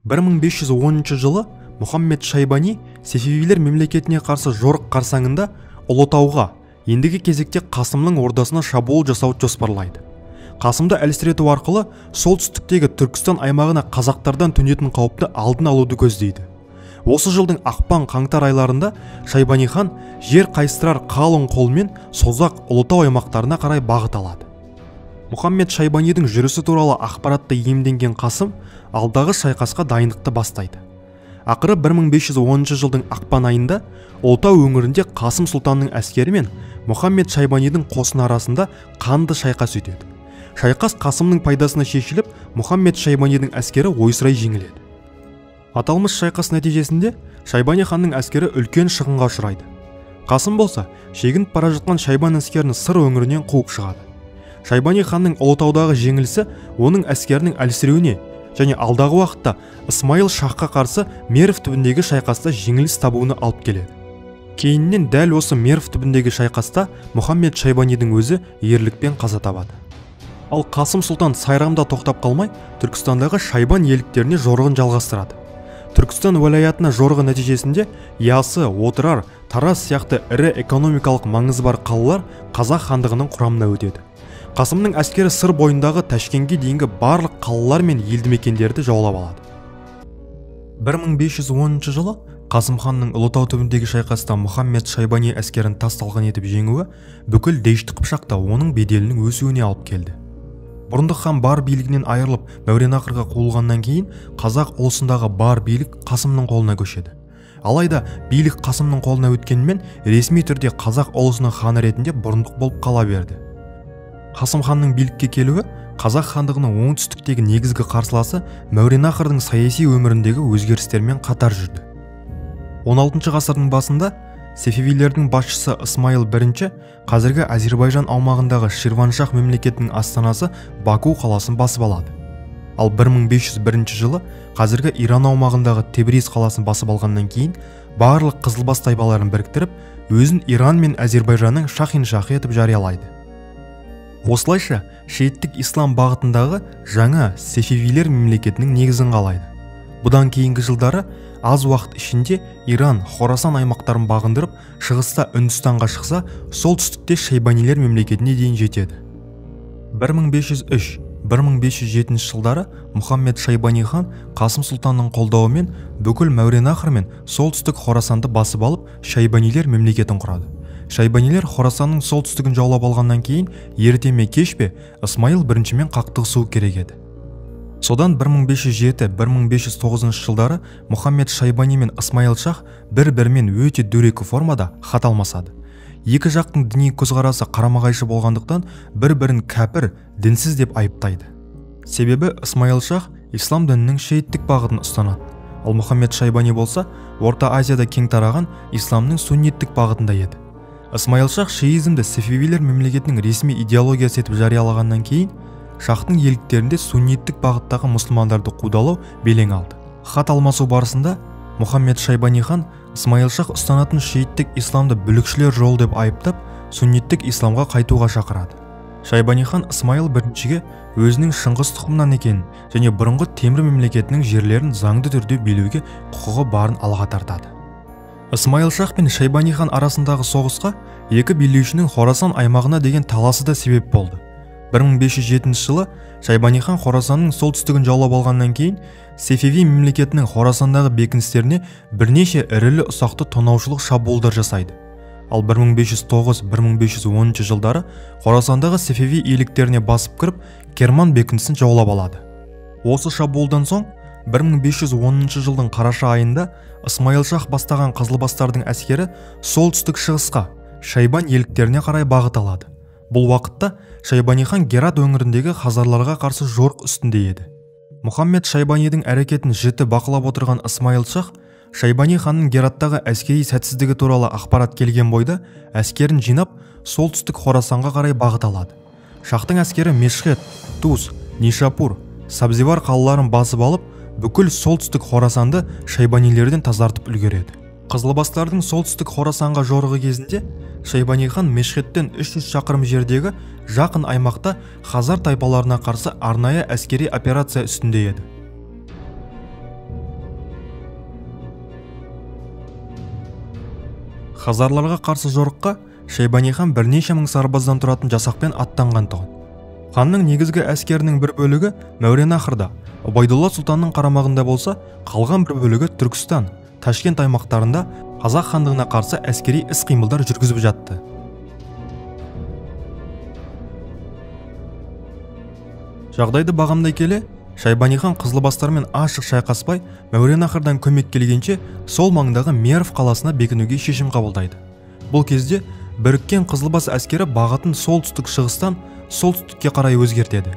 1510 жылы Мұхаммед Шайбани Сефевилер мемлекетіне қарсы жорық қарсаңында Ұлытауға, ендігі кезекте Қасымның ордасына шабуыл жасауды жоспарлайды. Қасымды әлсірету арқылы солтүстіктегі Түркістан аймағына қазақтардан төнетін қауіпті алдын алуды көздейді. Осы жылдың ақпан-қаңтар айларында Шайбани хан жер қайыстырар қалың қолмен Созақ, Ұлытау аймақтарына қарай бағыт алады. Мұхаммед Шайбанидің жүрісі туралы ақпаратты иемденген Қасым алдағы шайқасқа дайындықты бастайды. Ақыры 1510 жылдың ақпан айында Ұлытау өңірінде Қасым сұлтанның әскері мен Мұхаммед Шайбанидің қосыны арасында қанды шайқас өтеді. Шайқас Қасымның пайдасына шешіліп, Мұхаммед Шайбанидің әскері ойсырай жеңіледі. Аталмыш шайқас нәтижесінде Шайбани ханның әскері үлкен шығынға ұшырайды. Қасым болса, шегініп бара жатқан Шайбан әскерін Сыр өңірінен қуып шығады. Шайбани ханның Ұлытаудағы жеңілісі оның әскерінің әлсіреуіне және алдағы уақытта Ысмайыл шахқа қарсы Мерв түбіндегі шайқаста жеңіліс табуына алып келеді. Кейіннен дәл осы Мерв түбіндегі шайқаста Мұхаммед Шайбанидің өзі ерлікпен қаза табады. Ал Қасым сұлтан Сайрамда тоқтап қалмай, Түркістандағы Шайбан иеліктеріне жорығын жалғастырады. Түркістан уәлаятына жорығы нәтижесінде Ясы, Отырар, Тараз сияқты ірі экономикалық маңызы бар қалалар Қазақ хандығының құрамына өтеді. Қасымның әскері Сыр бойындағы Ташкентке дейінгі барлық қалалар мен елді мекендерді жаулап алады. 1510 жылы Қасым ханның Ұлытау түбіндегі шайқаста Мұхаммед Шайбани әскерін тас талқан етіп жеңуі бүкіл Дәшті Қыпшақта оның беделінің өсуіне алып келді. Бұрындық хан бар билігінен айырылып, Мәуереннахрға қуылғаннан кейін қазақ ұлысындағы бар билік Қасымның қолына көшеді. Алайда билік Қасымның қолына өткенімен ресми түрде қазақ ұлысының ханы ретінде Бұрындық болып қала берді. Қасым ханның билікке келуі қазақ хандығының оңтүстіктегі негізгі қарсыласы Мәуереннахрдың саяси өміріндегі өзгерістермен қатар жүрді. 16 ғасырдың басында Сефевилердің басшысы Ысмайыл I қазіргі Әзербайжан аумағындағы Ширваншах мемлекетінің астанасы Баку қаласын басып алады. Ал 1501 жылы қазіргі Иран аумағындағы Тебриз қаласын басып алғаннан кейін барлық қызылбас тайпаларын біріктіріп, өзін Иран мен Әзербайжанның шахин-шахы етіп жариялайды. Осылайша шииттік ислам бағытындағы жаңа Сефевилер мемлекетінің негізін қалайды. Бұдан кейінгі жылдары аз уақыт ішінде Иран, Хорасан аймақтарын бағындырып, шығыста Үндістанға шықса, солтүстікте Шайбанилер мемлекетіне дейін жетеді. 1503-1507 жылдары Мұхаммед Шайбани хан Қасым сұлтанның қолдауымен бүкіл Мәуереннахр мен солтүстік Хорасанды басып алып, Шайбанилер мемлекетін құрады. Шайбанилер Хорасанның солтүстігін жаулап алғаннан кейін ерте ме кеш пе Ысмайыл біріншімен қақтығысуы керек еді. Содан 1507-1509 жылдары Мұхаммед Шайбани мен Ысмайыл шах бір-бірімен өте дөрекі формада хат алмасады. Екі жақтың діни көзқарасы қарама-қайшы болғандықтан бір-бірін кәпір, дінсіз деп айыптайды. Себебі Ысмайыл шах ислам дінінің шииттік бағытын ұстанады. Ал Мұхаммед Шайбани болса, Орта Азияда кең тараған исламның сунниттік бағытында еді. Ысмайыл шах шиизмді Сефевилер мемлекетінің ресми идеологиясы етіп жариялағаннан кейін шахтың иеліктерінде сунниттік бағыттағы мұсылмандарды қудалау белең алды. Хат алмасу барысында Мұхаммед Шайбани хан Ысмайыл шах ұстанатын шииттік исламды бүлікшілер жолы деп айыптап, сунниттік исламға қайтуға шақырады. Шайбани хан Ысмайыл біріншіге өзінің Шыңғыс тұқымынан екенін және бұрынғы Темір мемлекетінің жерлерін заңды түрде билеуге құқығы барын алға тартады. Ысмайыл шах пен Шайбани хан арасындағы соғысқа екі билеушінің Хорасан аймағына деген таласы да себеп болды. 1507 жылы Шайбани хан Хорасанның солтүстігін жаулап алғаннан кейін Сефеви мемлекетінің Хорасандағы бекіністеріне бірнеше ірілі ұсақты тонаушылық шабуылдар жасайды. Ал 1509-1510 жылдары Хорасандағы Сефеви иеліктеріне басып кіріп, Керман бекінісін жаулап алады. Осы шабуылдан соң 1510 жылдың қараша айында Ысмайыл шах бастаған қызылбастардың әскері солтүстік шығысқа, Шайбан иеліктеріне қарай бағыт алады. Бұл уақытта Шайбани хан Герат өңіріндегі хазарларға қарсы жорық үстінде еді. Мұхаммед Шайбанидің әрекетін жіті бақылап отырған Ысмайыл шах Шайбани ханның Гераттағы әскери сәтсіздігі туралы ақпарат келген бойда әскерін жинап, солтүстік Хорасанға қарай бағыт алады. Шахтың әскері Мешхет, Туз, Нишапур, Сабзивар қалаларын басып алып, бүкіл солтүстік Хорасанды шайбанилерден тазартып үлгереді. Қызылбастардың солтүстік Хорасанға жорығы кезінде Шайбани хан Мешхеттен 300 шақырым жердегі жақын аймақта хазар тайпаларына қарсы арнайы әскери операция үстінде еді. Хазарларға қарсы жорыққа Шайбани хан бірнеше мың сарбаздан тұратын жасақпен аттанған тұғын. Ханның негізгі әскерінің бір бөлігі Мәуереннахрда, Убайдулла сұлтанның қарамағында болса, қалған бір бөлігі Түркістан, Ташкент аймақтарында Қазақ хандығына қарсы әскери іс-қимылдар жүргізіп жатты. Жағдайды бағамдай келе, Шайбани хан қызылбастармен ашық шайқаспай, Мәуереннахрдан көмек келгенше сол маңдағы Мерв қаласына бекінуге шешім қабылдайды. Бұл кезде біріккен қызылбас әскері бағытын солтүстік шығыстан солтүстікке қарай өзгертеді.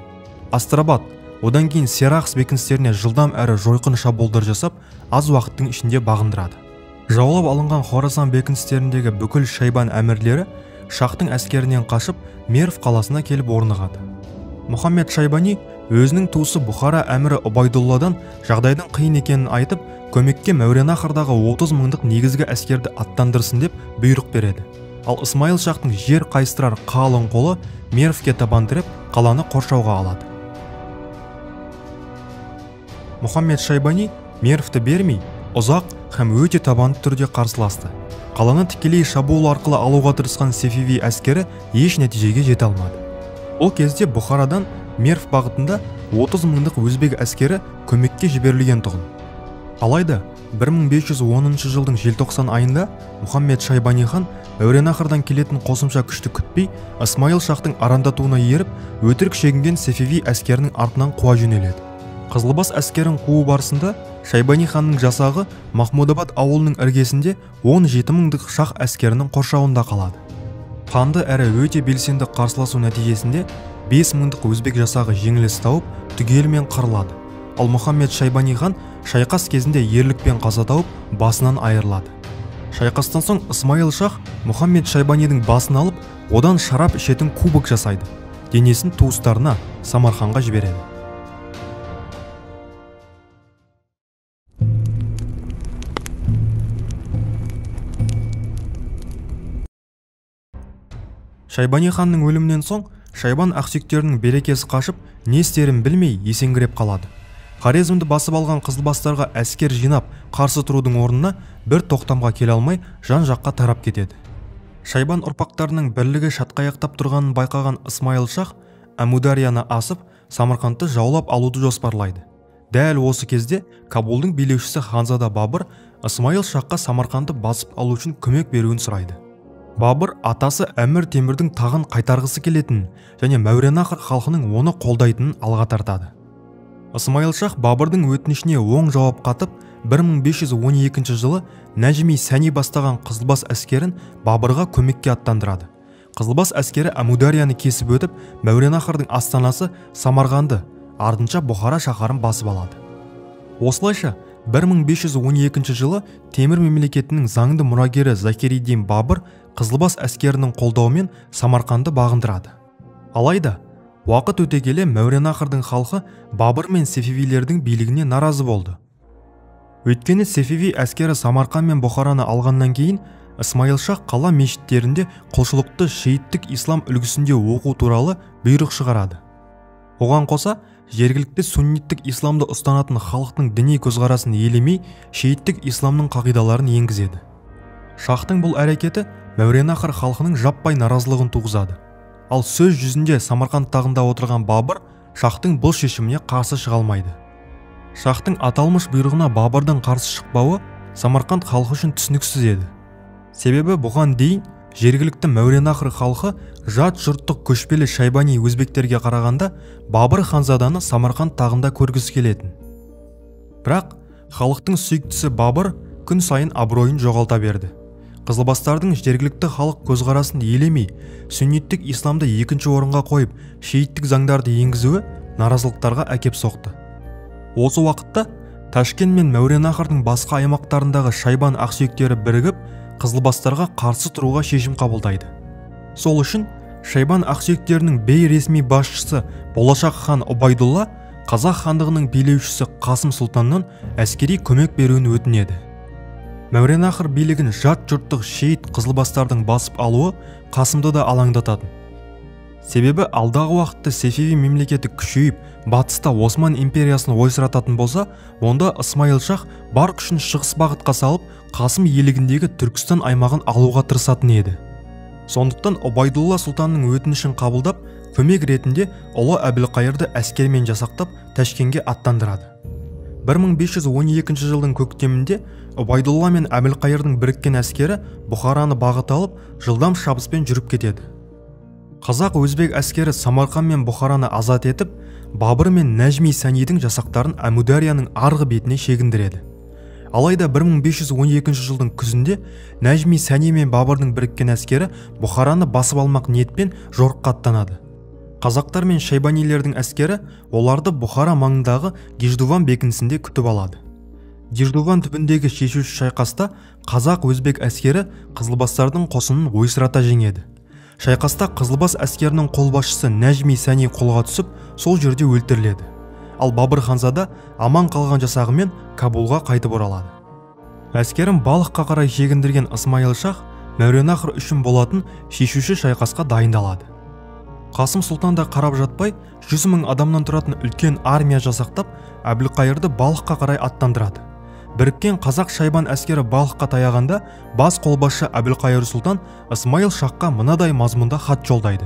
Астрабад, одан кейін Серахс бекіністеріне жылдам әрі жойқын шабуылдар жасап, аз уақыттың ішінде бағындырады. Жаулап алынған Хорасан бекіністеріндегі бүкіл шайбан әмірлері шахтың әскерінен қашып, Мерв қаласына келіп орнығады. Мұхаммед Шайбани өзінің туысы Бұхара әмірі Убайдулладан жағдайдың қиын екенін айтып, көмекке Мәуереннахрдағы 30 мыңдық негізгі әскерді аттандырсын деп бұйрық береді. Ал Ысмайыл шахтың жер қайыстырар қалың қолы Мервке табан тіреп, қаланы қоршауға алады. Мұхаммед Шайбани Мервті бермей, ұзақ һәм өте табанды түрде қарсыласты. Қаланы тікелей шабуыл арқылы алуға тырысқан Сефеви әскері еш нәтижеге жете алмады. Ол кезде Бұхарадан Мерв бағытында 30 мыңдық өзбек әскері көмекке жіберілген тұғын. Алайда 1510 жылдың желтоқсан айында Мұхаммед Шайбани хан Мәуереннахрдан келетін қосымша күшті күтпей, Ысмайыл шахтың арандатуына еріп, өтірік шегінген Сефеви әскерінің артынан қуа жөнеледі. Қызылбас әскерін қуу барысында Шайбани ханның жасағы Махмудабад ауылының іргесінде 17 мыңдық шах әскерінің қоршауында қалады. Қанды әрі өте белсенді қарсыласу нәтижесінде 5 мыңдық өзбек жасағы жеңіліс тауып, түгелімен қырылады. Ал Мұхаммед Шайбани хан шайқас кезінде ерлікпен қаза тауып, басынан айырылады. Шайқастан соң Ысмайыл шах Мұхаммед Шайбанидің басын алып, одан шарап ішетін кубок жасайды. Денесін туыстарына, Самарқанға жібереді. Шайбани ханның өлімінен соң Шайбан ақсүйектерінің берекесі қашып, не істерін білмей есеңгіреп қалады. Хорезмді басып алған қызылбастарға әскер жинап, қарсы тұрудың орнына бір тоқтамға келе алмай, жан-жаққа тарап кетеді. Шайбан ұрпақтарының бірлігі шатқаяқтап тұрғанын байқаған Ысмайыл шах Әмударияны асып, Самарқандты жаулап алуды жоспарлайды. Дәл осы кезде Кабулдың билеушісі ханзада Бабыр Ысмайыл шахқа Самарқандты басып алу үшін көмек беруін сұрайды. Бабыр атасы Әмір Темірдің тағын қайтарғысы келетінін және Мәуереннахр халқының оны қолдайтынын алға тартады. Ысмайыл шах Бабырдың өтінішіне оң жауап қатып, 1512 жылы Нәжми Сәни бастаған қызылбас әскерін Бабырға көмекке аттандырады. Қызылбас әскері Әмударияны кесіп өтіп, Мәуереннахрдың астанасы Самарқанды, артынша Бұхара шаһарын басып алады. Осылайша 1512 жылы Темір мемлекетінің заңды мұрагері Захириддин Бабыр қызылбас әскерінің қолдауымен Самарқанды бағындырады. Алайда, уақыт өте келе Мәуереннахрдың халқы Бабыр мен Сефевилердің билігіне наразы болды. Өйткені Сефеви әскері Самарқан мен Бұхараны алғаннан кейін Ысмайыл шах қала мешіттерінде құлшылықты шииттік ислам үлгісінде оқу туралы бұйрық шығарады. Оған қоса, жергілікті сунниттік исламды ұстанатын халықтың діни көзқарасын елемей, шииттік исламның қағидаларын енгізеді. Шахтың бұл әрекеті Мәуереннахр халқының жаппай наразылығын туғызады. Ал сөз жүзінде Самарқанд тағында отырған Бабыр шахтың бұл шешіміне қарсы шыға алмайды. Шахтың аталмыш бұйрығына Бабырдың қарсы шықпауы Самарқанд халқы үшін түсініксіз еді. Себебі бұған дейін жергілікті Мәуереннахр халқы жат жұрттық көшпелі шайбани өзбектерге қарағанда Бабыр ханзаданы Самарқанд тағында көргісі келетін. Бірақ халықтың сүйіктісі Бабыр күн сайын абыройын жоғалта берді. Қызылбастардың жергілікті халық көзқарасын елемей, сүнниттік исламды екінші орынға қойып, шииттік заңдарды енгізуі наразылықтарға әкеп соқты. Осы уақытта Ташкент мен Мәуереннахрдың басқа аймақтарындағы шайбан ақсүйектері бірігіп, қызылбастарға қарсы тұруға шешім қабылдайды. Сол үшін шайбан ақсүйектерінің бейресми басшысы болашақ хан Убайдулла қазақ хандығының билеушісі Қасым сұлтаннан әскери көмек беруін өтінеді. Мәуереннахр билігін жат жұрттық шиит қызылбастардың басып алуы Қасымды да алаңдататын. Себебі алдағы уақытта Сефеви мемлекеті күшейіп, батыста Осман империясын ойсырататын болса, онда Ысмайыл шах бар күшін шығыс бағытқа салып, Қасым иелігіндегі Түркістан аймағын алуға тырысатын еді. Сондықтан Ұбайдулла сұлтанның өтінішін қабылдап, көмек ретінде ұлы Әбілқайырды әскермен жасақтап, Тәшкенге аттандырады. 1512 жылдың көктемінде Ұбайдулла мен Әбілқайырдың біріккен әскері Бұхараны бағыт алып, жылдам шабыспен жүріп кетеді. Қазақ-өзбек әскері Самарқан мен Бұхараны азат етіп, Бабыр мен Нәжми Сәнидің жасақтарын Әмударияның арғы бетіне шегіндіреді. Алайда 1512 жылдың күзінде Нәжми Сәни мен Бабырдың біріккен әскері Бұхараны басып алмақ ниетпен жорыққа аттанады. Қазақтар мен шайбанилердің әскері оларды Бұхара маңындағы Гиждуван бекінісінде күтіп алады. Гиждуван түбіндегі шешуші шайқаста қазақ-өзбек әскері қызылбастардың қосынын ойсырата жеңеді. Шайқаста қызылбас әскерінің қолбасшысы Нәжми Сәни қолға түсіп, сол жерде өлтіріледі. Ал Бабыр ханзада аман қалған жасағымен Кабулға қайтып оралады. Әскерін Балыққа қарай шегіндірген Ысмайыл шах Мәуереннахр үшін болатын шешуші шайқасқа дайындалады. Қасым сұлтан да қарап жатпай, 100 мың адамнан тұратын үлкен армия жасақтап, Әбілқайырды Балыққа қарай аттандырады. Біріккен қазақ шайбан әскері Балыққа таяғанда, бас қолбасшы Әбілқайыр сұлтан Ысмайыл шахқа мынадай мазмұнда хат жолдайды.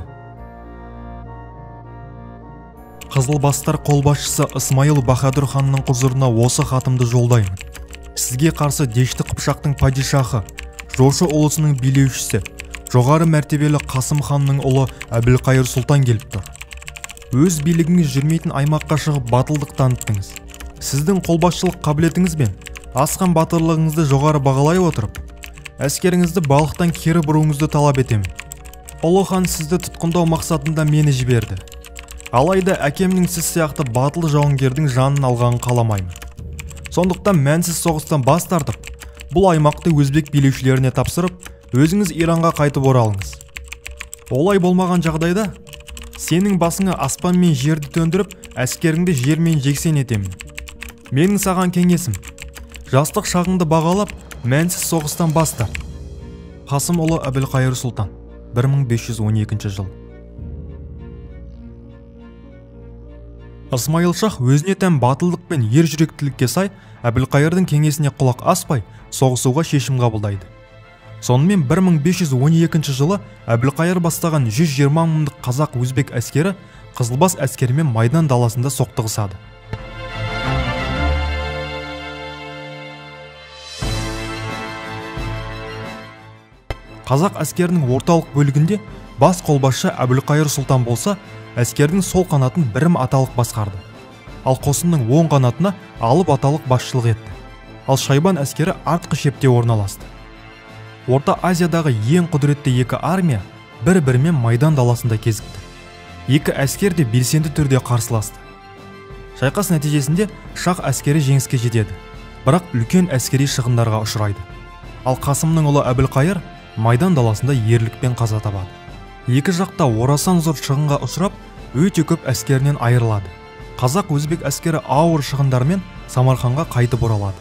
Қызылбастар қолбасшысы Ысмайыл Баһадүр ханның құзырына осы хатымды жолдаймын. Сізге қарсы Дешті Қыпшақтың падишахы, Жошы ұлысының билеушісі, жоғары мәртебелі Қасым ханның ұлы Әбілқайыр сұлтан келіп тұр. Өз билігіңіз жүрмейтін аймаққа шығып батылдық таныттыңыз. Сіздің қолбасшылық қабілетіңіз бен асқан батырлығыңызды жоғары бағалай отырып, әскеріңізді Балықтан кері бұруыңызды талап етемін. Ұлы хан сізді тұтқындау мақсатында мені жіберді. Алайда әкемнің сіз сияқты батыл жауынгердің жанын алғанын қаламаймын. Сондықтан мәнсіз соғыстан бас тартып, бұл аймақты өзбек билеушілеріне тапсырып, өзіңіз Иранға қайтып оралыңыз. Олай болмаған жағдайда, сенің басыңа аспан мен жерді төндіріп, әскеріңді жермен жексен етемін. Менің саған кеңесім, жастық шағыңды бағалап, мәнсіз соғыстан бас тарт. Қасым ұлы Әбілқайыр сұлтан, 1512 жыл. Ысмайыл шах өзіне тән батылдық пен ер жүректілікке сай Әбілқайырдың кеңесіне құлақ аспай, соғысуға шешім қабылдайды. Сонымен 1512 жылы Әбілқайыр бастаған 120 мыңдық қазақ-өзбек әскері қызылбас әскерімен майдан даласында соқтығысады. Қазақ әскерінің орталық бөлігінде бас қолбасшы Әбілқайыр сұлтан болса, әскердің сол қанатын Бірім аталық басқарды. Ал қосынның оң қанатына Алып аталық басшылық етті. Ал шайбан әскері артқы шепте орналасты. Орта Азиядағы ең құдіретті екі армия бір-бірімен майдан даласында кезікті. Екі әскер де белсенді түрде қарсыласты. Шайқас нәтижесінде шах әскері жеңіске жетеді, бірақ үлкен әскери шығындарға ұшырайды. Ал Қасымның ұлы Әбілқайыр майдан даласында ерлікпен қаза табады. Екі жақта орасан зор шығынға ұшырап, өте көп әскерінен айырылады. Қазақ-өзбек әскері ауыр шығындармен Самарқанға қайтып оралады.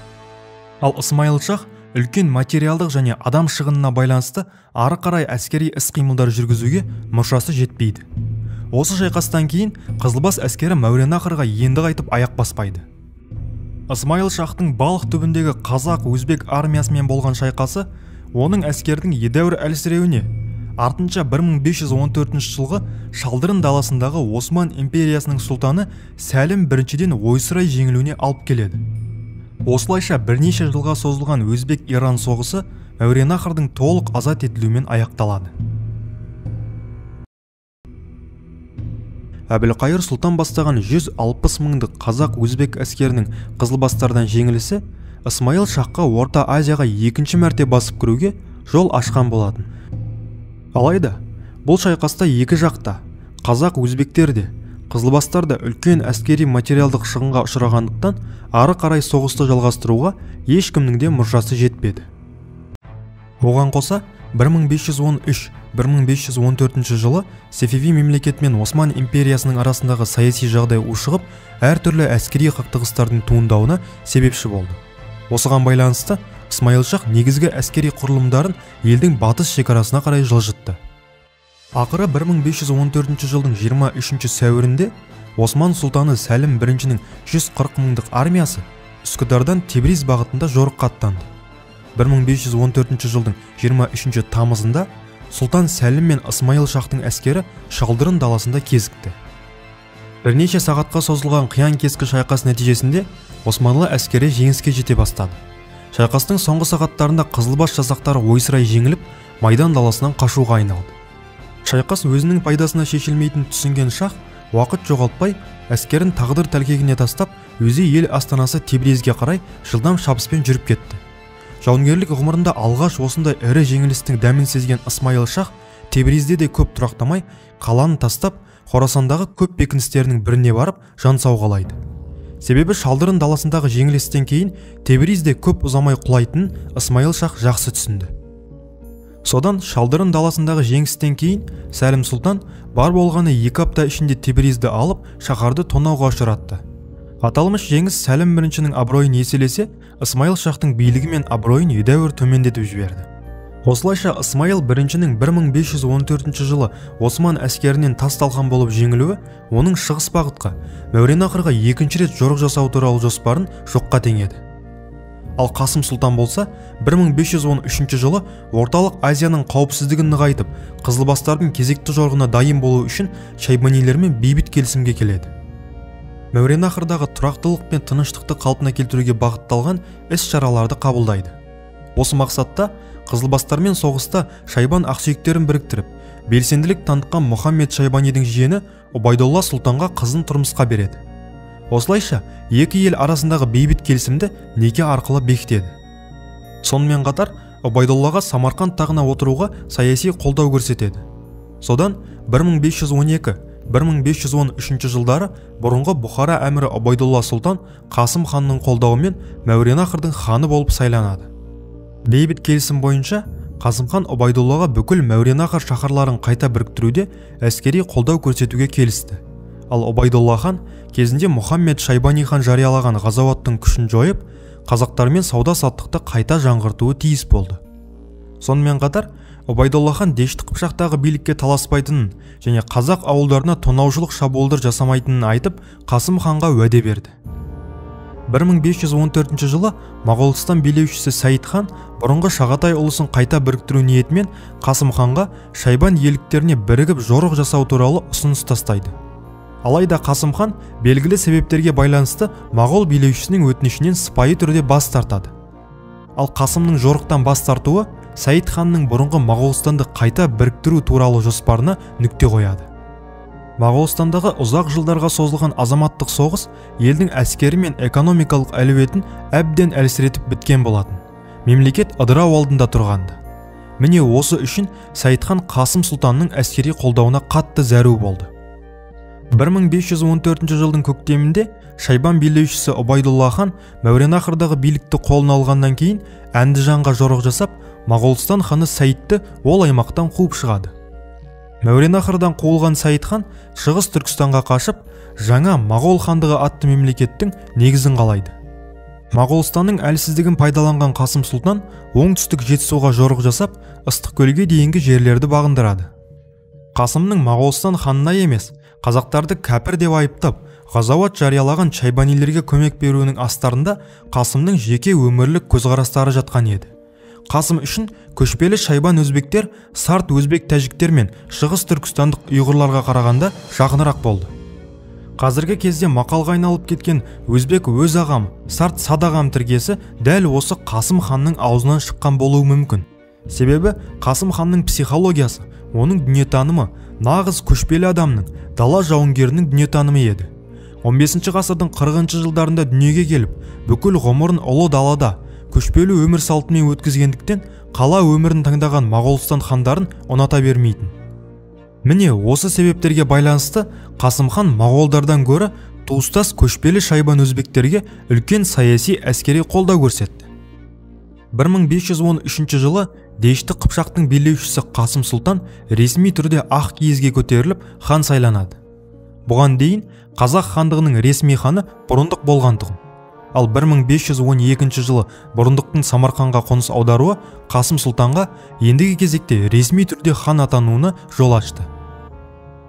Ал Ысмайыл шах үлкен материалдық және адам шығынына байланысты ары қарай әскери іс-қимылдар жүргізуге мұршасы жетпейді. Осы шайқастан кейін қызылбас әскері Мәуереннахрға енді қайтып аяқ баспайды. Ысмайыл шахтың Балх түбіндегі қазақ-өзбек армиясымен болған шайқасы оның әскердің едәуір әлсіреуіне, артынша 1514 жылғы Шалдырын даласындағы Осман империясының сұлтаны Сәлім біріншіден ойсырай жеңілуіне алып келеді. Осылайша бірнеше жылға созылған өзбек-иран соғысы Мәуереннахрдың толық азат етілуімен аяқталады. Әбілқайыр сұлтан бастаған 160 мыңдық қазақ-өзбек әскерінің қызылбастардан жеңілісі Ысмайыл шахқа Орта Азияға екінші мәрте басып кіруге жол ашқан болатын. Алайда, бұл шайқаста екі жақта, қазақ-өзбектер де, қызылбастар да үлкен әскери материалдық шығынға ұшырағандықтан ары қарай соғысты жалғастыруға ешкімнің де мұршасы жетпеді. Оған қоса, 1513-1514 жылы Сефеви мемлекеті мен Осман империясының арасындағы саяси жағдай ушығып, әртүрлі әскери қақтығыстардың туындауына себепші болды. Осыған байланысты Ысмайыл шах негізгі әскери құрылымдарын елдің батыс шекарасына қарай жылжытты. Ақыры 1514 жылдың 23 сәуірінде Осман сұлтаны Сәлім I-нің 140 мыңдық армиясы Үскүдардан Тебриз бағытында жорыққа аттанды. 1514 жылдың 23 тамызында Сұлтан Сәлім мен Ысмайыл шахтың әскері Шалдырын даласында кезікті. Бірнеше сағатқа созылған қиян-кескі шайқас нәтижесінде Османлы әскері жеңіске жете бастады. Шайқастың соңғы сағаттарында қызылбас жасақтары ойсырай жеңіліп, майдан даласынан қашуға айналды. Шайқас өзінің пайдасына шешілмейтінін түсінген шах уақыт жоғалтпай әскерін тағдыр тәлкегіне тастап, өзі ел астанасы Тебризге қарай жылдам шабыспен жүріп кетті. Жауынгерлік ғұмырында алғаш осындай ірі жеңілістің дәмін сезген Ысмайыл шах Тебризде де көп тұрақтамай, қаланы тастап, Хорасандағы көп бекіністерінің біріне барып жан сауғалайды. Себебі Шалдырын даласындағы жеңілістен кейін Тебризде көп ұзамай құлайтынын Ысмайыл шах жақсы түсінді. Содан Шалдырын даласындағы жеңістен кейін Сәлім сұлтан бар болғаны 2 апта ішінде Тебризді алып, шаһарды тонауға ұшыратты. Аталмыш жеңіс Сәлім I-нің абыройын еселесе, Ысмайыл шахтың билігі мен абыройын едәуір төмендетіп жіберді. Осылайша Ысмайыл I-нің 1514 жылы Осман әскерінен тас талқан болып жеңілуі оның шығыс бағытқа, Мәуереннахрға екінші рет жорық жасау туралы жоспарын жоққа теңеді. Ал Қасым сұлтан болса, 1513 жылы Орталық Азияның қауіпсіздігін нығайтып, қызылбастардың кезекті жорығына дайын болу үшін шайбанилермен бейбіт келісімге келеді. Мәуереннахрдағы тұрақтылық пен тыныштықты қалпына келтіруге бағытталған іс-шараларды қабылдайды. Осы мақсатта қызылбастармен соғыста шайбан ақсүйектерін біріктіріп, белсенділік танытқан Мұхаммед Шайбанидің жиені Убайдолла сұлтанға қызын тұрмысқа береді. Осылайша, екі ел арасындағы бейбіт келісімді неке арқылы бекітеді. Сонымен қатар, Убайдоллаға Самарқанд тағына отыруға саяси қолдау көрсетеді. Содан 1512-1513 жылдары бұрынғы Бұхара әмірі Убайдолла сұлтан Қасым ханның қолдауымен Мәуереннахрдың ханы болып сайланады. Бейбіт келісім бойынша Қасым хан Убайдоллаға бүкіл Мәуереннахр шаһарларын қайта біріктіруде әскери қолдау көрсетуге келісті. Ал Убайдолла хан кезінде Мұхаммед Шайбани хан жариялаған ғазауаттың күшін жойып, қазақтармен сауда-саттықты қайта жаңғыртуы тиіс болды. Сонымен қатар, Убайдолла хан Дешті Қыпшақтағы билікке таласпайтынын және қазақ ауылдарына тонаушылық шабуылдар жасамайтынын айтып, Қасым ханға уәде берді. 1514 жылы Моғолстан билеушісі Саид хан бұрынғы Шағатай ұлысын қайта біріктіру ниетімен Қасым ханға шайбан иеліктеріне бірігіп жорық жасау туралы ұсыныс тастайды. Алайда Қасым хан белгілі себептерге байланысты моғол билеушісінің өтінішінен сыпайы түрде бас тартады. Ал Қасымның жорықтан бас тартуы Саид ханның бұрынғы Моғолстанды қайта біріктіру туралы жоспарына нүкте қояды. Моғолстандағы ұзақ жылдарға созылған азаматтық соғыс елдің әскері мен экономикалық әлеуетін әбден әлсіретіп біткен болатын. Мемлекет ыдырау алдында тұрғанды. Міне осы үшін Саид хан Қасым сұлтанның әскери қолдауына қатты зәру болды. 1514 жылдың көктемінде шайбан билеушісі Убайдолла хан Мәуереннахрдағы билікті қолына алғаннан кейін Әндіжанға жорық жасап, Моғолстан ханы Саидті ол аймақтан қуып шығады. Мәуереннахрдан қуылған Саид хан Шығыс Түркістанға қашып, жаңа Моғол хандығы атты мемлекеттің негізін қалайды. Моғолстанның әлсіздігін пайдаланған Қасым сұлтан оңтүстік Жетісуға жорық жасап, Ыстықкөлге дейінгі жерлерді бағындырады. Қасымның Моғолстан ханына емес, қазақтарды кәпір деп айыптап, ғазауат жариялаған шайбанилерге көмек беруінің астарында Қасымның жеке өмірлік көзқарастары жатқан еді. Қасым үшін көшпелі шайбан өзбектер сарт өзбек тәжіктер мен шығыс түркістандық ұйғырларға қарағанда жақынырақ болды. Қазіргі кезде мақалға айналып кеткен өзбек өз ағам, сарт садағам тіркесі дәл осы Қасым ханның аузынан шыққан болуы мүмкін. Себебі Қасым ханның психологиясы, оның дүниетанымы нағыз көшпелі адамның, дала жауынгерінің дүниетанымы еді. 15 ғасырдың 40 жылдарында дүниеге келіп, бүкіл ғұмырын ұлы далада көшпелі өмір салтымен өткізгендіктен қала өмірін таңдаған Моғолстан хандарын ұната бермейтін. Міне осы себептерге байланысты Қасым хан моғолдардан гөрі туыстас көшпелі шайбан өзбектерге үлкен саяси әскери қолдау көрсетті. 1513 жылы Дешті Қыпшақтың билеушісі Қасым сұлтан ресми түрде ақ киізге көтеріліп хан сайланады. Бұған дейін Қазақ хандығының ресми ханы Бұрындық болған-тұғын. Ал 1512 жылы Бұрындықтың Самарқанға қоныс аударуы Қасым сұлтанға ендігі кезекте ресми түрде хан атануына жол ашты.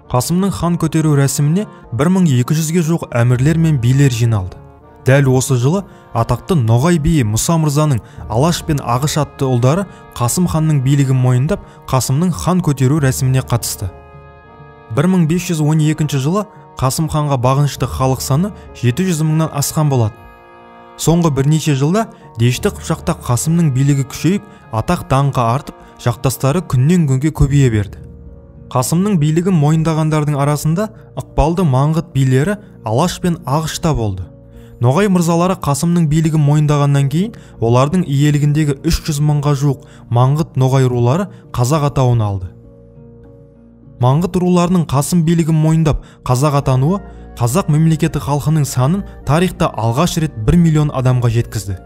Қасымның хан көтеру рәсіміне 1200-ге жуық әмірлер мен билер жиналды. Дәл осы жылы атақты Ноғай биі Мұса мырзаның Алаш пен Ағыш атты ұлдары Қасым ханның билігін мойындап, Қасымның хан көтеру рәсіміне қатысты. 1512 жылы Қасым ханға бағынышты халық саны 700 мыңнан асқан болады. Соңғы бірнеше жылда Дешті Қыпшақта Қасымның билігі күшейіп, атақ даңқы артып, жақтастары күннен күнге көбейе берді. Қасымның билігін мойындағандардың арасында ықпалды маңғыт билері Алаш пен Ағыш та болды. Ноғай мырзалары Қасымның билігін мойындағаннан кейін олардың иелігіндегі 300 мыңға жуық маңғыт ноғай рулары қазақ атауын алды. Маңғыт руларының Қасым билігін мойындап қазақ атануы қазақ мемлекеті халқының санын тарихта алғаш рет 1 миллион адамға жеткізді.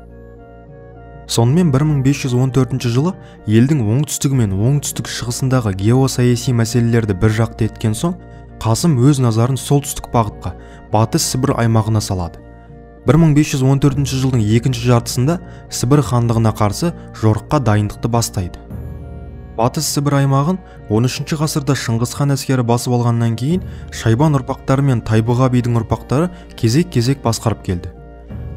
Сонымен 1514 жылы елдің оңтүстігі мен оңтүстік шығысындағы геосаяси мәселелерді бір жақты еткен соң, Қасым өз назарын солтүстік бағытқа, Батыс Сібір аймағына салады. 1514 жылдың екінші жартысында Сібір хандығына қарсы жорыққа дайындықты бастайды. Батыс Сібір аймағын 13 ғасырда Шыңғыс хан әскері басып алғаннан кейін Шайбан ұрпақтары мен Тайбұға бидің ұрпақтары кезек-кезек басқарып келді.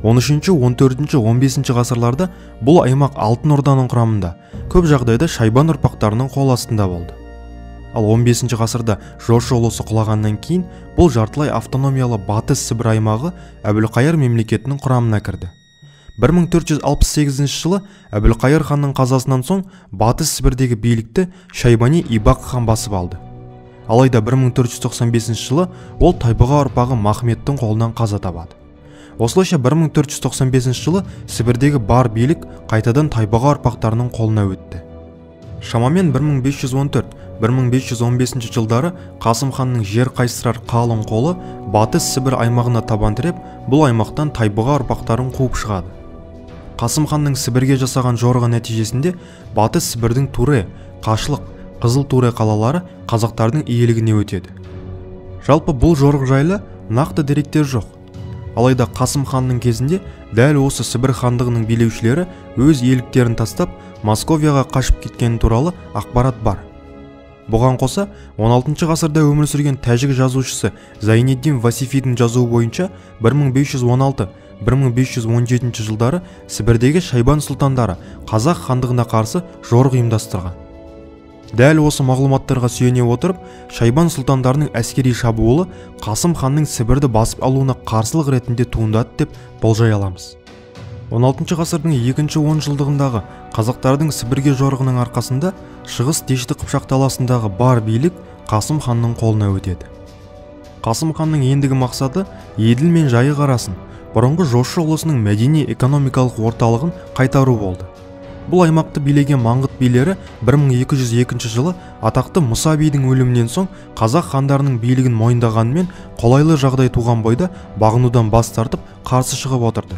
13, 14, 15 ғасырларда бұл аймақ Алтын Орданың құрамында, көп жағдайда Шайбан ұрпақтарының қол астында болды. Ал 15 ғасырда Жошы ұлысы құлағаннан кейін бұл жартылай автономиялы Батыс Сібір аймағы Әбілқайыр мемлекетінің құрамына кірді. 1468 жылы Әбілқайыр ханның қазасынан соң Батыс Сібірдегі билікті Шайбани Ибақ хан басып алды. Алайда 1495 жылы ол Тайбұға ұрпағы Махметтің қолынан қаза табады. Осылайша 1495 жылы Сібірдегі бар билік қайтадан Тайбұға ұрпақтарының қолына өтті. Шамамен 1514-1515 жылдары Қасым ханның жер қайыстырар қалың қолы Батыс Сібір аймағына табан тіреп, бұл аймақтан Тайбұға ұрпақтарын қуып шығады. Қасым ханның Сібірге жасаған жорығы нәтижесінде Батыс Сібірдің Туре, Қашлық, Қызыл Туре қалалары қазақтардың иелігіне өтеді. Жалпы бұл жорық жайлы нақты деректер жоқ. Алайда Қасым ханның кезінде дәл осы Сібір хандығының билеушілері өз иеліктерін тастап, Московияға қашып кеткені туралы ақпарат бар. Бұған қоса, 16 ғасырда өмір сүрген тәжік жазушысы Зайниддин Васифидің жазуы бойынша 1516-1517 жылдары Сібірдегі Шайбан сұлтандары қазақ хандығына қарсы жорық ұйымдастырған. Дәл осы мағлұматтарға сүйене отырып, Шайбан сұлтандарының әскери шабуылы Қасым ханның Сібірді басып алуына қарсылық ретінде туындады деп болжай аламыз. 16 ғасырдың екінші онжылдығындағы қазақтардың Сібірге жорығының арқасында Шығыс Дешті Қыпшақ даласындағы бар билік Қасым ханның қолына өтеді. Қасым ханның ендігі мақсаты Еділ мен Жайық арасын, бұрынғы Жошы ұлысының мәдени экономикалық орталығын қайтару болды. Бұл аймақты билеген маңғыт билері 1202 жылы атақты Мұса бидің өлімінен соң қазақ хандарының билігін мойындағанымен қолайлы жағдай туған бойда бағынудан бас тартып қарсы шығып отырды.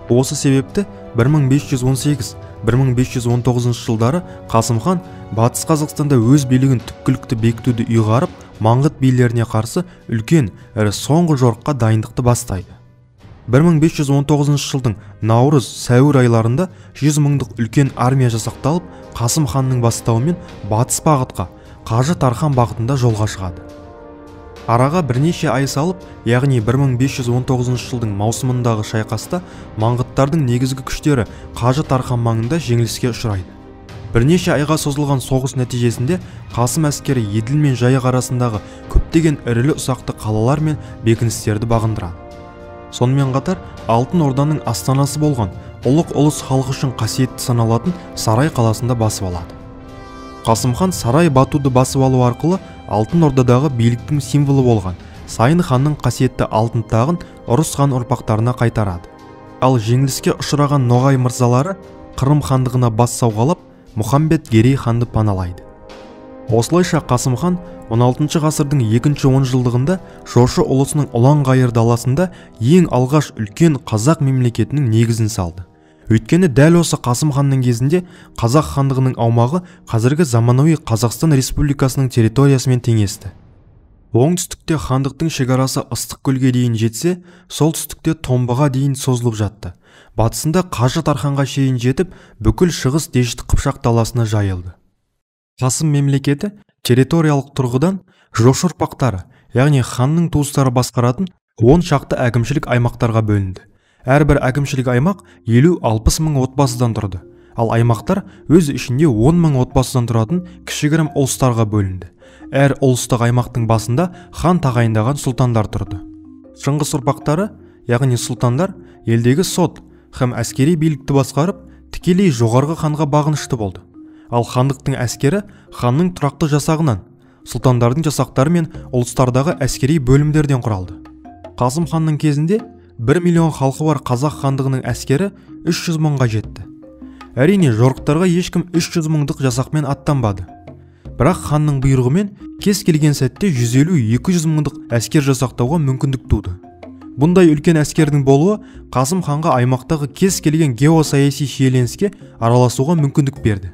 Осы себепті 1518-1519 жылдары Қасым хан Батыс Қазақстанда өз билігін түпкілікті бекітуді ұйғарып, маңғыт билеріне қарсы үлкен, ірі соңғы жорыққа дайындықты бастайды. 1519 жылдың наурыз, сәуір айларында 100 мыңдық үлкен армия жасақталып, Қасым ханның бастауымен батыс бағытқа, Қажы Тархан бағытында жолға шығады. Араға бірнеше ай салып, яғни 1519 жылдың маусымындағы шайқаста маңғыттардың негізгі күштері Қажы Тархан маңында жеңіліске ұшырайды. Бірнеше айға созылған соғыс нәтижесінде Қасым әскері Еділ мен Жайық арасындағы көптеген ірілі ұсақты қалалар мен бекіністерді бағындырады. Сонымен қатар Алтын Орданың астанасы болған Ұлық ұлыс халқы үшін қасиетті саналатын Сарай қаласында басып алады. Қасым хан Сарай Батуды басып алу арқылы Алтын Ордадағы биліктің символы болған Сайын ханның қасиетті алтын тағын Ұрыс хан ұрпақтарына қайтарады. Ал жеңіліске ұшыраған Ноғай мырзалары Қырым хандығына бас сауғалап, Мұхаммед Герей ханды паналайды. Осылайша Қасым хан 16 ғасырдың екінші онжылдығында Жошы ұлысының ұлан-ғайыр даласында ең алғаш үлкен қазақ мемлекетінің негізін салды. Өйткені дәл осы Қасым ханның кезінде қазақ хандығының аумағы қазіргі заманауи Қазақстан Республикасының территориясымен теңесті. Оңтүстікте хандықтың шекарасы Ыстықкөлге дейін жетсе, солтүстікте Томбыға дейін созылып жатты. Батысында Қажы Тарханға шейін жетіп, бүкіл шығыс Дешті Қыпшақ даласына жайылды. Қасым мемлекеті территориялық тұрғыдан Жошы ұрпақтары, яғни ханның туыстары басқаратын 10 шақты әкімшілік аймақтарға бөлінді. Әрбір әкімшілік аймақ 50-60 мың отбасыдан тұрды. Ал аймақтар өз ішінде 10 мың отбасыдан тұратын кішігірім ұлыстарға бөлінді. Әр ұлыстық аймақтың басында хан тағайындаған сұлтандар тұрды. Шыңғыс ұрпақтары, яғни сұлтандар, елдегі сот һәм әскери билікті басқарып, тікелей жоғарғы ханға бағынышты болды. Ал хандықтың әскері ханның тұрақты жасағынан, сұлтандардың жасақтары мен ұлыстардағы әскери бөлімдерден құралды. Қасым ханның кезінде 1 миллион халқы бар қазақ хандығының әскері 300 мыңға жетті. Әрине, жорықтарға ешкім 300 мыңдық жасақпен аттанбады. Бірақ ханның бұйрығымен кез келген сәтте 150-200 мыңдық әскер жасақтауға мүмкіндік туды. Бұндай үлкен әскердің болуы Қасым ханға аймақтағы кез келген геосаяси шиеленіске араласуға мүмкіндік берді.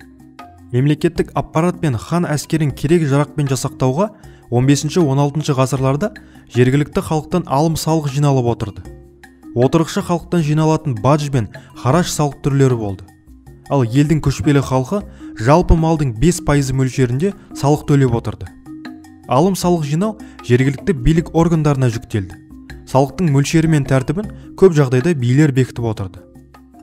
Мемлекеттік аппарат пен хан әскерін керек жарақпен жасақтауға 15-16 ғасырларда жергілікті халықтан алым салық жиналып отырды. Отырықшы халықтан жиналатын бадж бен хараш салық түрлері болды. Ал елдің көшпелі халқы жалпы малдың 5% мөлшерінде салық төлеп отырды. Алым салық жинау жергілікті билік органдарына жүктелді. Салықтың мөлшері мен тәртібін көп жағдайда билер бекітіп отырды.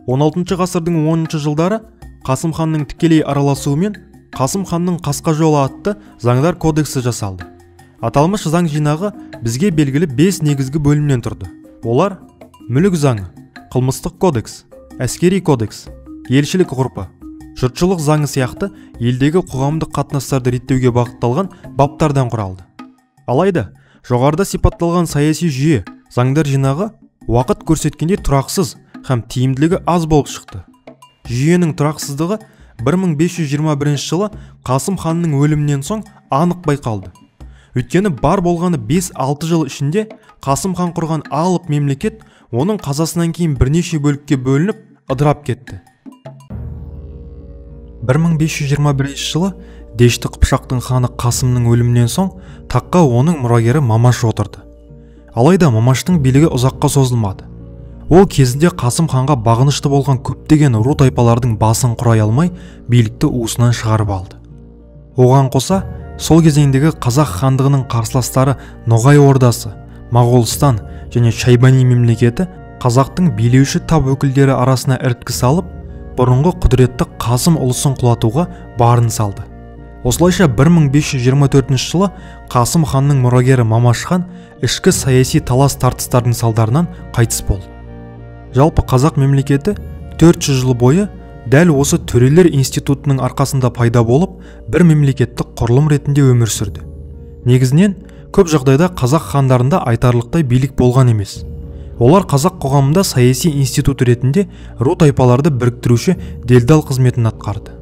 16 ғасырдың 10 жылдары Қасым ханның тікелей араласуымен Қасым ханның Қасқа жолы атты заңдар кодексі жасалды. Аталмыш заң жинағы бізге белгілі 5 негізгі бөлімнен тұрды. Олар: мүлік заңы, қылмыстық кодекс, әскери кодекс, елшілік ғұрпы, жұртшылық заңы сияқты елдегі қоғамдық қатынастарды реттеуге бағытталған баптардан құралды. Алайда, жоғарыда сипатталған саяси жүйе, заңдар жинағы уақыт көрсеткендей тұрақсыз һәм тиімділігі аз болып шықты. Жүйенің тұрақсыздығы 1521 жылы Қасым ханның өлімінен соң анық байқалды. Өйткені бар болғаны 5-6 жыл ішінде Қасым хан құрған алып мемлекет оның қазасынан кейін бірнеше бөлікке бөлініп, ыдырап кетті. 1521 жылы Дешті Қыпшақтың ханы Қасымның өлімінен соң таққа оның мұрагері Мамаш отырды. Алайда Мамаштың билігі ұзаққа созылмады. Ол кезінде Қасым ханға бағынышты болған көптеген ру тайпалардың басын құрай алмай, билікті уысынан шығарып алды. Оған қоса, сол кезеңдегі қазақ хандығының қарсыластары Ноғай ордасы, Моғолстан және Шайбани мемлекеті қазақтың билеуші тап өкілдері арасына іріткі салып, бұрынғы құдіретті Қасым ұлысын құлатуға барын салды. Осылайша 1524 жылы Қасым ханның мұрагері Мамаш хан ішкі саяси талас тартыстардың салдарынан қайтыс болды. Жалпы қазақ мемлекеті 400 жыл бойы дәл осы төрелер институтының арқасында пайда болып, бір мемлекеттік құрылым ретінде өмір сүрді. Негізінен, көп жағдайда қазақ хандарында айтарлықтай билік болған емес. Олар қазақ қоғамында саяси институт ретінде ру тайпаларды біріктіруші делдал қызметін атқарды.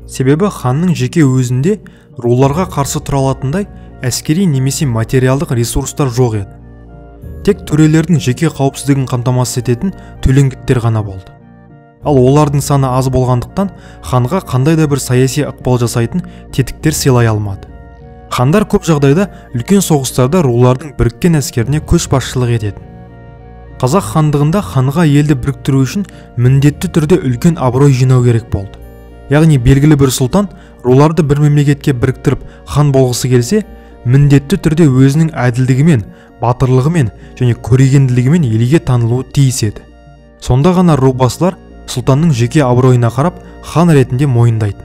Себебі ханның жеке өзінде руларға қарсы тұра алатындай әскери немесе материалдық ресурстар жоқ еді. Тек төрелердің жеке қауіпсіздігін қамтамасыз ететін төлеңгіттер ғана болды. Ал олардың саны аз болғандықтан ханға қандай да бір саяси ықпал жасайтын тетіктер сыйлай алмады. Хандар көп жағдайда үлкен соғыстарда рулардың біріккен әскеріне көшбасшылық ететін. Қазақ хандығында ханға елді біріктіру үшін міндетті түрде үлкен абырой жинау керек болды. Яғни белгілі бір сұлтан руларды бір мемлекетке біріктіріп хан болғысы келсе, міндетті түрде өзінің әділдігімен, батырлығымен және көрегенділігімен елге танылуы тиіс еді. Сонда ғана рубасылар сұлтанның жеке абыройына қарап хан ретінде мойындайтын.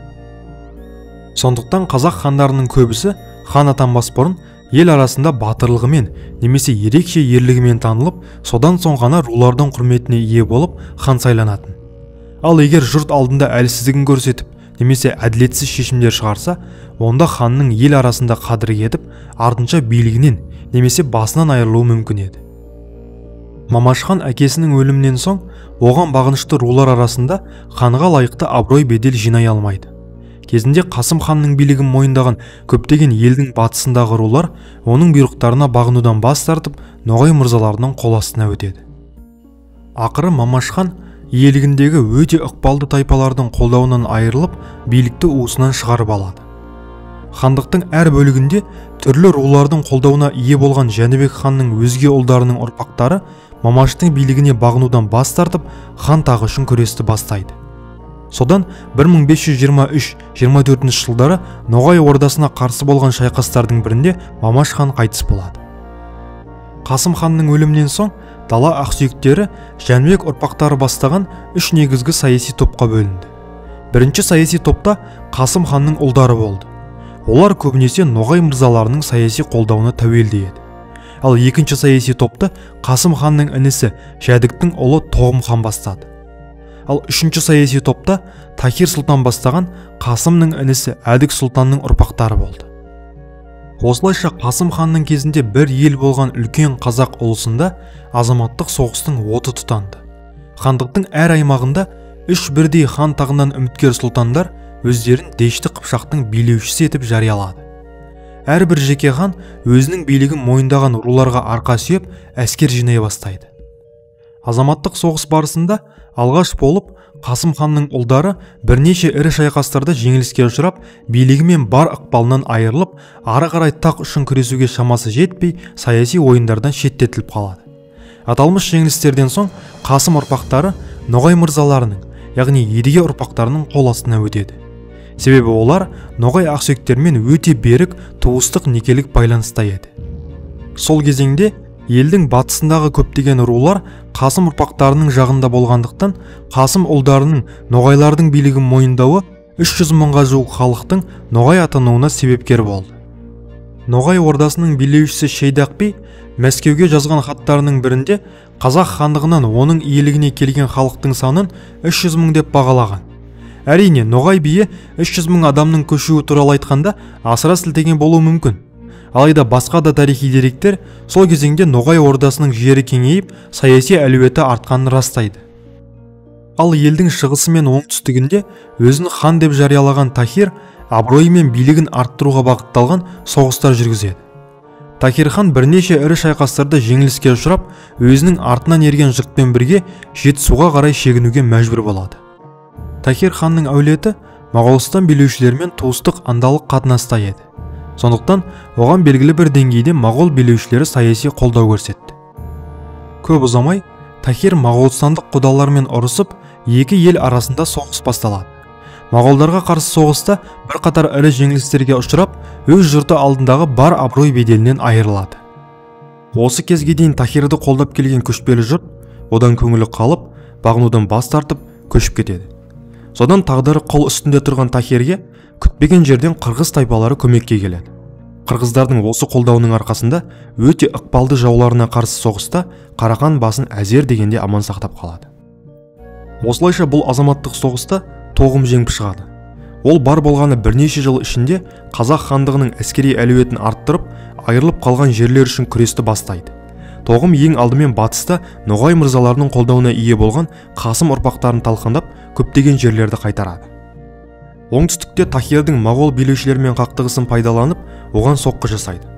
Сондықтан қазақ хандарының көбісі хан атанбас бұрын ел арасында батырлығымен немесе ерекше ерлігімен танылып, содан соң ғана рулардың құрметіне ие болып хан сайланатын. Ал егер жұрт алдында әлсіздігін көрсетіп немесе әділетсіз шешімдер шығарса, онда ханның ел арасында қадірі кетіп, артынша билігінен немесе басынан айырылуы мүмкін еді. Мамаш хан әкесінің өлімінен соң оған бағынышты рулар арасында ханға лайықты абырой бедел жинай алмайды. Кезінде Қасым ханның билігін мойындаған көптеген елдің батысындағы рулар оның бұйрықтарына бағынудан бас тартып, Ноғай мырзаларының қол астына өтеді. Ақыры Мамаш хан иелігіндегі өте ықпалды тайпалардың қолдауынан айырылып, билікті уысынан шығарып алады. Хандықтың әр бөлігінде түрлі рулардың қолдауына ие болған Жәнібек ханның өзге ұлдарының ұрпақтары Мамаштың билігіне бағынудан бас тартып, хан тағы үшін күресті бастайды. Содан 1523-24 жылдары Ноғай ордасына қарсы болған шайқастардың бірінде Мамаш хан қайтыс болады. Қасым ханның өлімінен соң дала ақсүйектері Жәнібек ұрпақтары бастаған үш негізгі саяси топқа бөлінді. Бірінші саяси топта Қасым ханның ұлдары болды. Олар көбінесе Ноғай мырзаларының саяси қолдауына тәуелді еді. Ал екінші саяси топты Қасым ханның інісі Жәдіктің ұлы Тоғым хан бастады. Ал үшінші саяси топта Тахир сұлтан бастаған Қасымның інісі Әдік сұлтанның ұрпақтары болды. Осылайша Қасым ханның кезінде бір ел болған үлкен қазақ ұлысында азаматтық соғыстың оты тұтанды. Хандықтың әр аймағында үш бірдей хан тағынан үміткер сұлтандар өздерін Дешті Қыпшақтың билеушісі етіп жариялады. Әрбір жеке хан өзінің билігін мойындаған руларға арқа сүйеп әскер жинай бастайды. Азаматтық соғыс барысында алғаш болып Қасым ханның ұлдары бірнеше ірі шайқастарда жеңіліске ұшырап, билігі мен бар ықпалынан айырылып, ары қарай тақ үшін күресуге шамасы жетпей, саяси ойындардан шеттетіліп қалады. Аталмыш жеңілістерден соң Қасым ұрпақтары Ноғай мырзаларының, яғни Едіге ұрпақтарының қол астына өтеді. Себебі олар Ноғай ақсүйектермен өте берік туыстық некелік байланыста еді. Сол кезеңде елдің батысындағы көптеген рулар Қасым ұрпақтарының жағында болғандықтан, Қасым ұлдарының Ноғайлардың билігін мойындауы 300 мыңға жуық халықтың Ноғай атануына себепкер болды. Ноғай ордасының билеушісі Шейдақ би Мәскеуге жазған хаттарының бірінде қазақ хандығынан оның иелігіне келген халықтың санын 300 мың деп бағалаған. Әрине, Ноғай биі 300 мың адамның көшуі туралы айтқанда асыра сілтеген болуы мүмкін. Алайда басқа да тарихи деректер сол кезеңде Ноғай ордасының жері кеңейіп, саяси әлеуеті артқанын растайды. Ал елдің шығысы мен оңтүстігінде өзін хан деп жариялаған Тахир абыройы мен билігін арттыруға бағытталған соғыстар жүргізеді. Тахир хан бірнеше ірі шайқастарда жеңіліске ұшырап, өзінің артынан ерген жұртпен бірге Жетісуға қарай шегінуге мәжбүр болады. Тахир ханның әулеті Моғолстан билеушілерімен туыстық андалық қатынаста еді. Сондықтан оған белгілі бір деңгейде моғол билеушілері саяси қолдау көрсетті. Көп ұзамай Тахир моғолстандық құдалармен ұрысып, екі ел арасында соғыс басталады. Моғолдарға қарсы соғыста бірқатар ірі жеңілістерге ұшырап, өз жұрты алдындағы бар абырой беделінен айырылады. Осы кезге дейін Тахирді қолдап келген көшпелі жұрт одан көңілі қалып, бағынудан бас тартып, көшіп кетеді. Содан тағдыры қол үстінде тұрған Тахирге күтпеген жерден қырғыз тайпалары көмекке келеді. Қырғыздардың осы қолдауының арқасында өте ықпалды жауларына қарсы соғыста Қарақан басын әзер дегенде аман сақтап қалады. Осылайша бұл азаматтық соғыста Тоғым жеңіп шығады. Ол бар болғаны бірнеше жыл ішінде қазақ хандығының әскери әлеуетін арттырып, айырылып қалған жерлер үшін күресті бастайды. Тоғым ең алдымен батыста Ноғай мырзаларының қолдауына ие болған Қасым ұрпақтарын талқандап, көптеген жерлерді қайтарады. Оңтүстікте Тахирдің моғол билеушілерімен қақтығысын пайдаланып, оған соққы жасайды.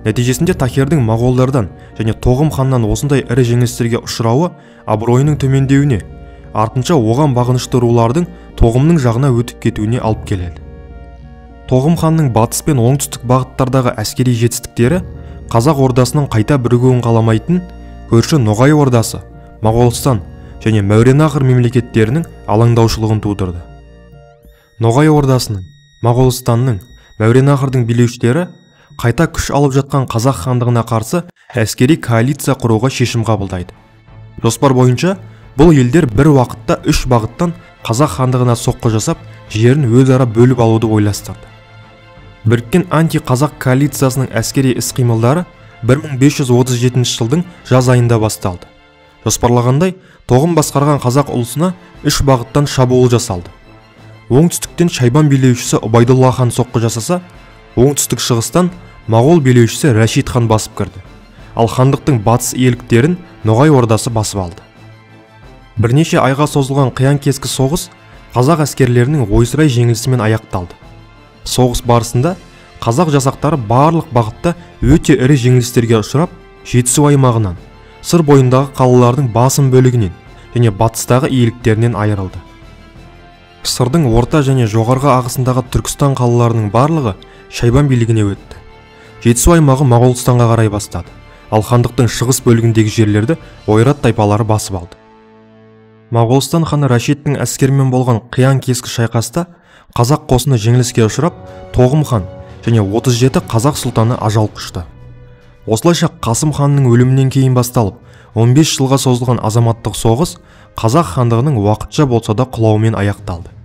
Нәтижесінде Тахирдің моғолдардан және Тоғым ханнан осындай ірі жеңілістерге ұшырауы абыройының төмендеуіне, артынша оған бағынышты рулардың Тоғымның жағына өтіп кетуіне алып келеді. Тоғым ханның батыс пен оңтүстік бағыттардағы әскери жетістіктері қазақ ордасының қайта бірігуін қаламайтын көрші Ноғай ордасы, Моғолстан және Мәуереннахр мемлекеттерінің алаңдаушылығын тудырды. Ноғай ордасының, Моғолстанның, Мәуереннахрдың билеушілері қайта күш алып жатқан қазақ хандығына қарсы әскери коалиция құруға шешім қабылдайды. Жоспар бойынша бұл елдер бір уақытта үш бағыттан қазақ хандығына соққы жасап, жерін өзара бөліп алуды ойластырды. Біріккен анти-қазақ коалициясының әскери іс-қимылдары 1537 жылдың жаз айында басталды. Жоспарлағандай, Тоғым басқарған қазақ ұлысына үш бағыттан шабуыл жасалды. Оңтүстіктен Шайбан билеушісі Ұбайдолла хан соққы жасаса, оңтүстік шығыстан моғол билеушісі Рәшид хан басып кірді. Ал хандықтың батыс иеліктерін Ноғай ордасы басып алды. Бірнеше айға созылған қиян-кескі соғыс қазақ әскерлерінің ойсырай жеңілісімен аяқталды. Соғыс барысында қазақ жасақтары барлық бағытта өте ірі жеңілістерге ұшырап, Жетісу аймағынан, Сыр бойындағы қалалардың басым бөлігінен және батыстағы иеліктерінен айырылды. Сырдың орта және жоғарғы ағысындағы Түркістан қалаларының барлығы Шайбан билігіне өтті. Жетісу аймағы Моғолстанға қарай бастады, ал хандықтың шығыс бөлігіндегі жерлерді Ойрат тайпалары басып алды. Моғолстан ханы Рашидтің әскерімен болған қиян-кескі шайқаста қазақ қосыны жеңіліске ұшырап, Тоғым хан және 37 қазақ сұлтаны ажал құшты. Осылайша Қасым ханның өлімінен кейін басталып, 15 жылға созылған азаматтық соғыс қазақ хандығының уақытша болса да құлауымен аяқталды.